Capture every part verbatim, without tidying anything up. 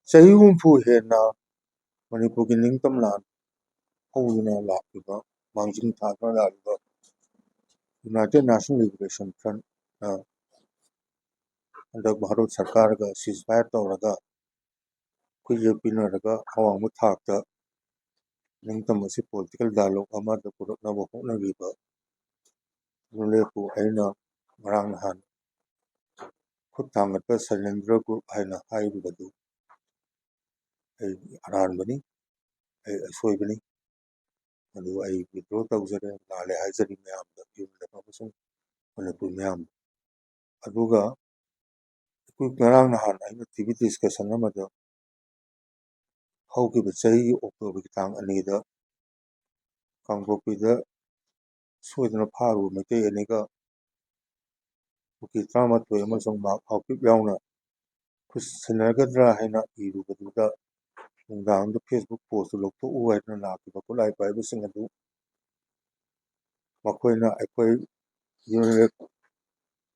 ꯆꯍꯤ ꯍꯨꯝꯐꯨ ꯍꯦꯟꯅ ꯃꯅꯤꯄꯨꯔꯒꯤ ꯅꯤꯡꯇꯝ ꯂꯥꯟ ꯍꯧꯗꯨꯅ ꯂꯥꯛꯂꯤꯕ, ꯃꯥꯡꯖꯤꯜ ꯊꯥꯗꯨꯅ ꯂꯥꯛꯂꯤꯕ United National Liberation Front ꯅ ꯍꯟꯗꯛ ꯚꯥꯔꯠ ꯁꯔꯀꯥꯔꯒ ceasefire ꯇꯧꯔꯒ, ꯈꯨꯠꯌꯦꯛ ꯄꯤꯅꯔꯒ ꯑꯋꯥꯡꯕ ꯊꯥꯛꯇ ꯅꯤꯡꯇꯝ ꯑꯁꯤ political dialogue ꯑꯃꯗ ꯄꯨꯔꯛꯅꯕ ꯍꯣꯠꯅꯔꯤꯕ ꯂꯦꯞꯄꯨ ꯑꯩꯅ ꯉꯔꯥꯡ ꯅꯍꯥꯟ ꯈꯨꯠ ꯊꯥꯡꯒꯠꯄ ꯁꯩꯂꯦꯟꯗ꯭ꯔ group ꯍꯥꯏꯅ ꯍꯥꯏꯔꯤꯕꯗꯨ ꯑꯩꯒꯤ ꯑꯔꯥꯟꯕꯅꯤ, ꯑꯩ ꯑꯁꯣꯏꯕꯅꯤ꯫ ꯑꯗꯨ ꯑꯩ withdraw ꯇꯧꯖꯔꯦ, ꯂꯥꯜꯂꯦ ꯍꯥꯏꯖꯔꯤ ꯃꯌꯥꯝꯗ, ꯌꯨꯝꯗ ꯑꯃꯁꯨꯡ ꯃꯅꯤꯄꯨꯔ ꯃꯌꯥꯝꯗ꯫ ꯑꯗꯨꯒ ꯑꯩꯈꯣꯏ ꯉꯔꯥꯡ ꯅꯍꯥꯟ ꯑꯩꯅ TV discussion ꯑꯃꯗ ꯍꯧꯈꯤꯕ ꯆꯍꯤꯒꯤ October ꯒꯤ ꯇꯥꯡ ꯑꯅꯤꯗ ꯀꯥꯡꯄꯣꯛꯄꯤꯗ ꯁꯣꯏꯗꯅ ꯐꯥꯔꯨꯕ ꯃꯩꯇꯩ ꯑꯅꯤꯒ ꯀꯨꯀꯤ ꯇꯔꯥꯃꯥꯊꯣꯏ ꯑꯃꯁꯨꯡ ꯃꯥꯛ ꯍꯥꯎꯀꯤꯞ ꯌꯥꯎꯅ ꯈꯨꯠꯁꯤꯟꯅꯒꯗ꯭ꯔꯥ ꯍꯥꯏꯅ ꯏꯔꯨꯕꯗꯨꯗ ꯅꯨꯡꯗꯥꯡꯗ Facebook post ꯇꯨ ꯂꯧꯊꯣꯛꯎ ꯍꯥꯏꯗꯨꯅ ꯂꯥꯛꯈꯤꯕ ꯈꯨꯠꯂꯥꯏ ꯄꯥꯏꯕꯁꯤꯡ ꯑꯗꯨ ꯃꯈꯣꯏꯅ ꯑꯩꯈꯣꯏ UNLF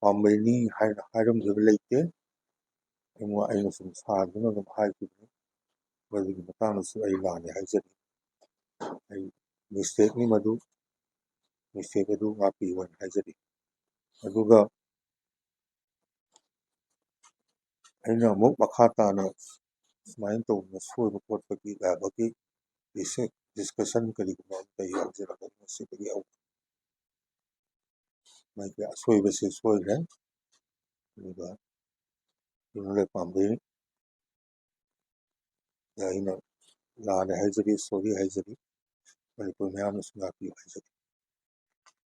ꯄꯥꯝꯕꯩꯅꯤ ꯍꯥꯏꯅ ꯍꯥꯏꯔꯝꯈꯤꯕ ꯂꯩꯇꯦ꯫ ꯑꯩꯉꯣꯟ-, ꯑꯩꯅ ꯁꯨꯝ ꯁꯥꯗꯨꯅ ꯑꯗꯨꯝ ꯍꯥꯏꯈꯤꯕꯅꯤ꯫ ꯃꯗꯨꯒꯤ ꯃꯇꯥꯡꯗꯁꯨ ꯑꯩ ꯂꯥꯜꯂꯦ ꯍꯥꯏꯖꯔꯤ꯫ ꯑꯩ mistake ꯅꯤ ꯃꯗꯨ, mistake ꯑꯗꯨ ꯉꯥꯛꯄꯤꯌꯨ ꯍꯥꯏꯅ ꯍꯥꯏꯖꯔꯤ꯫ ꯑꯗꯨꯒ ꯑꯩꯅ ꯑꯃꯨꯛ ꯃꯈꯥ ꯇꯥꯅ ꯁꯨꯃꯥꯏꯅ ꯇꯧꯗꯅ ꯁꯣꯏꯕ ꯈꯣꯠꯄꯒꯤ ꯌꯥꯕꯒꯤ ꯗꯤꯁ-, discussion ꯀꯔꯤꯒꯨꯝꯕ ꯑꯝꯇ ꯌꯥꯎꯖꯔꯛꯀꯅꯤ꯫ ꯃꯁꯤꯗꯒꯤ ꯍꯧ-, ꯃꯥꯒꯤ ꯑꯁꯣꯏꯕꯁꯤ ꯁꯣꯏꯈ꯭ꯔꯦ꯫ ꯑꯗꯨꯒ UNLF ꯄꯥꯝꯕꯩ ꯑꯩꯅ ꯂꯥꯜꯂꯦ ꯍꯥꯏꯖꯔꯤ, sorry ꯍꯥꯏꯖꯔꯤ꯫ ꯃꯅꯤꯄꯨꯔ ꯃꯌꯥꯝꯅꯁꯨ ꯉꯥꯛꯄꯤꯌꯨ ꯍꯥꯏꯖꯔꯤ꯫